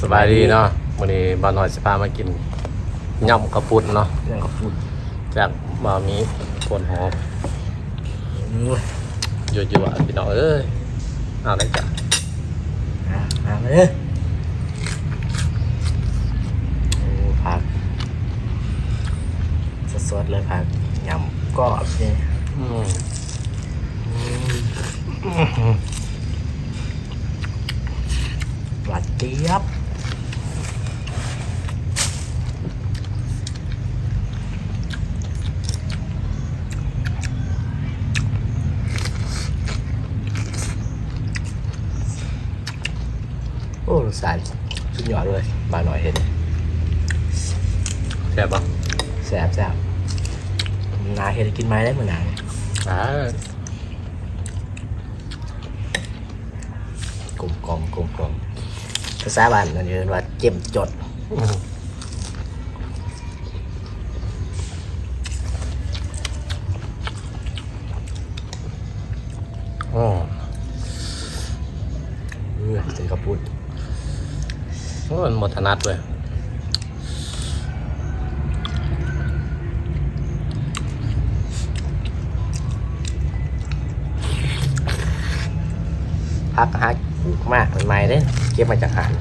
ສະບາຍດີເນາະ ມື້ນີ້ບ່າວນ້ອຍຊິພາມາກິນ ຍຳເຂົ້າປຸ້ນເນາະ ຍຳເຂົ້າປຸ້ນ ຈາກບ່າວມີ ຕົ້ນຫອມ ໂອ້ຍ ຍົວໆ ພີ່ນ້ອງເອີຍ ເອົາເລີຍຈ້າ ມາ ມາເດີ ໂອ້ ຜັກ ສົດໆ ເລີຍຜັກ ຍຳກອບນີ້ ອືມ ອືມ ຫວານຈຽບ ໂອ້ ລົດຊາດສຸດຍອດເລີຍ ບ່າວນ້ອຍເຮັດ ແຊບບໍ່? ແຊບໆ ໜ້າເຮັດໃຫ້ກິນໃໝ່ເດ້ມື້ໜ້າ ອ່າ ກົມກ່ອມ ກົມກ່ອມ ພາສາບ້ານເພິ່ນເອີ້ນວ່າເຈັມຈົດ ອືມ ໂອ້ ເອີ ໃສ່ເຂົ້າປຸ້ນ ໂອ້ ມັນບໍ່ຖະໜັດເວີຍ ຜັກຫາປູກມາໃໝ່ໆເດ້ ເກັບມາຈາກຮ້ານ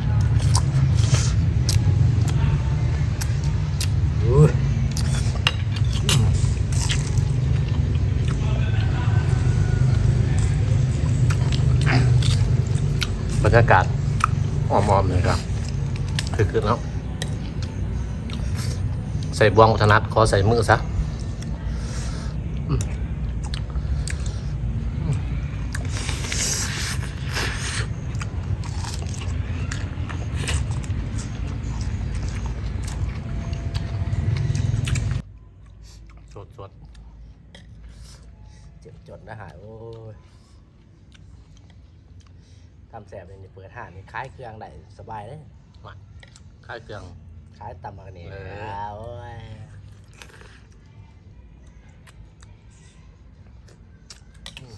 ບັນຍາກາດອ້ອມໆນີ້ກໍຄືຄືເນາະ ໃສ່ບ່ວງບໍ່ຖະໜັດ ຂໍໃສ່ມືຊະ ສົດໆ ເຈັບຈົນນະຫາຍ ໂອ້ຍ ຄຳແຊບນີ້ ເປີດຮ້ານນີ້ຂາຍເຄື່ອງໄດ້ສະບາຍເດ້ ມາ ຂາຍເຄື່ອງ ຂາຍຕຳບັກນີ້ ເອີ ໂອ້ຍ ອືມ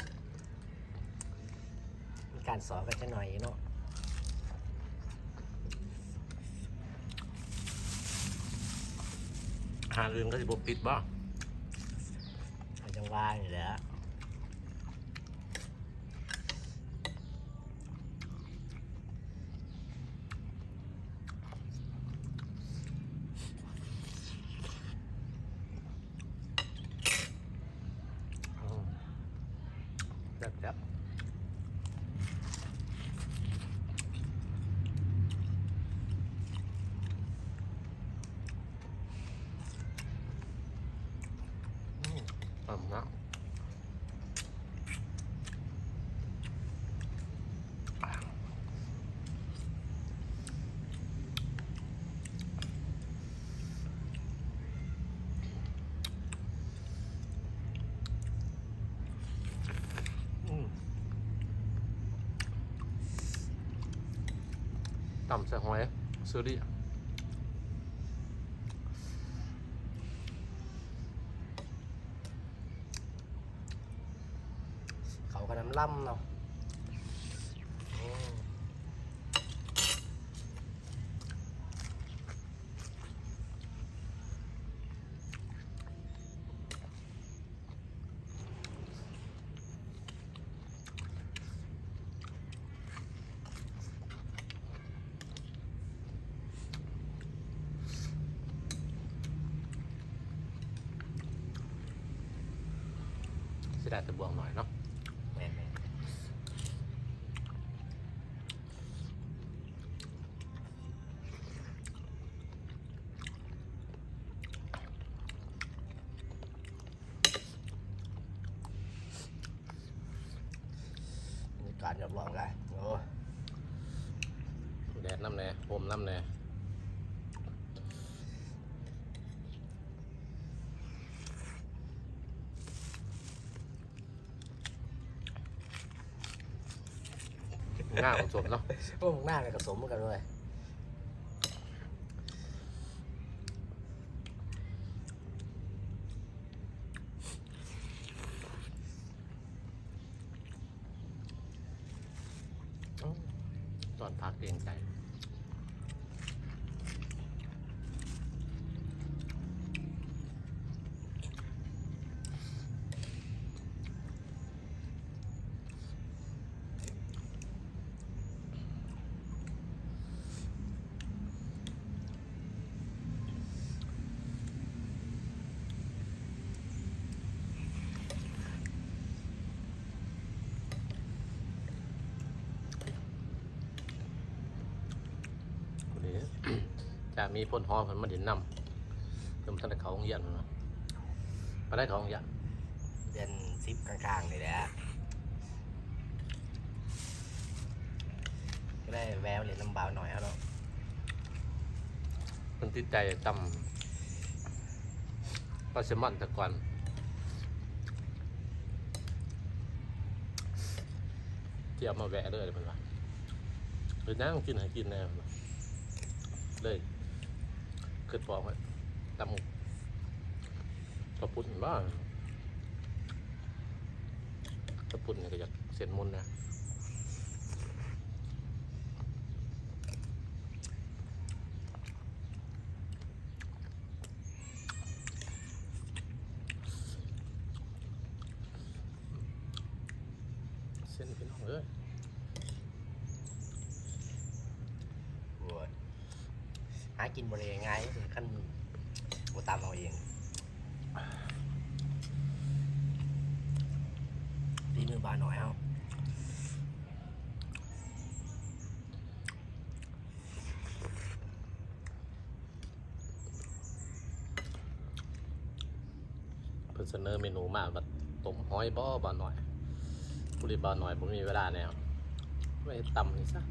ມີການສອນກັນຈັກໜ້ອຍຢູ່ເນາະ ຮ້ານອື່ນເຂົາຊິບໍ່ປິດບໍ່? ເຮົາຈັ່ງວ່ານີ້ແຫຼະ. ອືມ ແຊບໆ ອືມ ຫອມເນາະ. ອືມ ຕຳໃສ່ຫອຍເຊີຣີ. ເຂົ້າກັນລຳເນາະ ໂອ້ ເສຍດາຍແຕ່ບວງໜ້ອຍເນາະ ແມ່ນໆ. ບັນຍາກາດຍອດລອງໄດ໋ ໂອ້ ແດດນຳແດ່ ຮົ່ມນຳແດ່. ງາຂອງສົມເນາະ ໂອ້ ງາກໍສົມຄືກັນເວີຍ. ຕອນພັກເກງໃຈ ຈະມີຄົນຮອເພິ່ນມາຫຼິ້ນນຳ ເພິ່ນບໍ່ທັນໄດ້ເຂົ້າໂຮງຮຽນເນາະ. ປານໃດເຂົ້າໂຮງຮຽນ? ເດືອນສິບກາງໆນີ້ແຫຼະ ກໍໄດ້ແວ່ມາຫຼິ້ນນຳບ່າວນ້ອຍເຮົາເນາະ. ເພິ່ນຕິດໃຈຕຳປາແຊມອນແຕ່ກ່ອນ ຊິເອົາມາແວ່ເລີຍເພິ່ນວ່າ ເຮັດຫຍັງກິນໃຫ້ກິນແດ່ ເລີຍຄິດພໍກວ່າຕຳ ເຂົ້າປຸ້ນບໍ? ເຂົ້າປຸ້ນນີ້ກໍຢາກເສັ້ນມົນນະ. ເສັ້ນພີ່ນ້ອງເອີຍ ໂອ້ຍ ຫາກິນບໍ່ໄດ້ງ່າຍໆ ຄັນບໍ່ຕຳເອົາເອງ ຝີມືບ່າວນ້ອຍເຮົາ. ເພິ່ນສະເໜີເມນູມາວ່າຕົ້ມຫອຍບໍ ບ່າວນ້ອຍ? ຜູ້ທີ່ບ່າວນ້ອຍບໍ່ມີເວລາແນວ ໄວ້ຕຳນີ້ຊະ.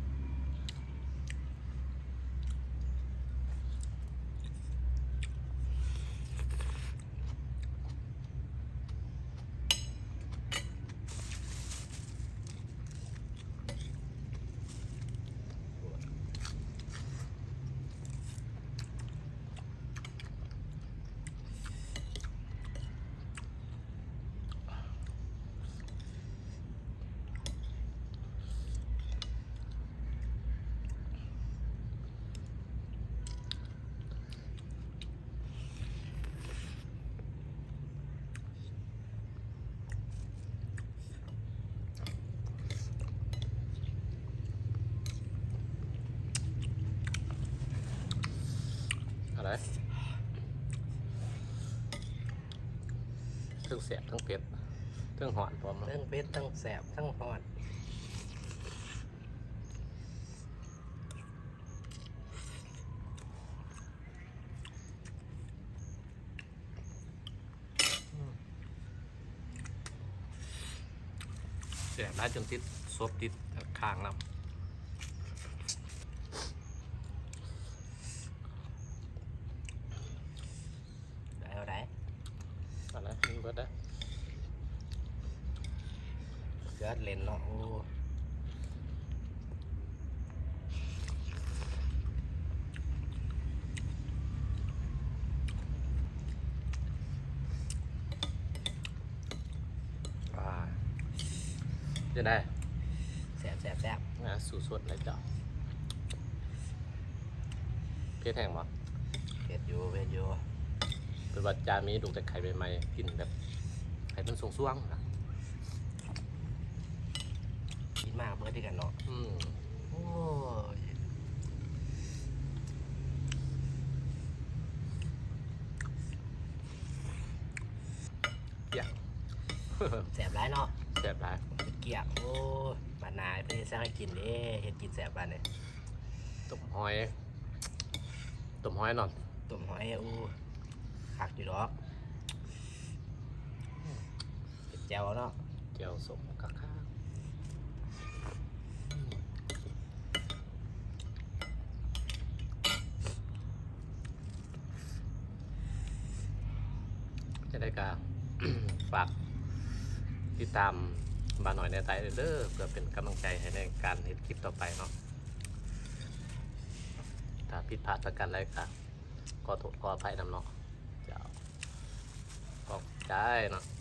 ເທິງແຊບ ເທິງເຜັດ ເທິງຮ້ອນພ້ອມເນາະ. ເທິງເຜັດ ເທິງແຊບ ເທິງຮ້ອນ. ແຊບຫຼາຍຈົນຕິດສົບຕິດຄາງນຳ. ໄດ້ເອົາໄດ້ ອັນນັ້ນມັນເບິດແລ້ວ ເກີດເຫຼັ້ນເນາະ. ໂອ້ ອ່າ ເປັນໃດ? ແຊບໆໆ ອ່າ ສູ້ຊົນເລີຍເຈົ້າ. ເຜັດແຮງບໍ່? ເຜັດຢູ່ ເຜັດຢູ່. ເພິ່ນວ່າຈາມີລູກແຕ່ໄຂ່ໃໝ່ໆ ກິນແບບໃຫ້ມັນຊ່ວງໆນະ ກິນມາເບິດຄືກັນເນາະ. ອືມ ໂອ້ຍ ກຽກ ແຊບຫຼາຍເນາະ ແຊບຫຼາຍ ກຽກ. ໂອ້ຍ ບາດໜ້າໄປເຮັດແຊວໃຫ້ກິນເດ້ ເຮັດກິນແຊບບາດນີ້. ຕົ້ມຫອຍ ຕົ້ມຫອຍເນາະ ຕົ້ມຫອຍ. ໂອ້ ຄັກຢູ່ດອກ ເປັນແຈ່ວເນາະ ແຈ່ວສົ້ມຄັກໆ. ຈັ່ງໃດກໍຝາກຕິດຕາມບ່າວນ້ອຍແນໃຕ້ເດີ ເພື່ອເປັນກຳລັງໃຈໃຫ້ໃນການເຮັດຄລິບຕໍ່ໄປເນາະ. ຖ້າຜິດພາດປະການໃດກໍຂໍໂທດຂໍອະໄພນຳເນາະ ເຈົ້າ. ຂອບໃຈເນາະ.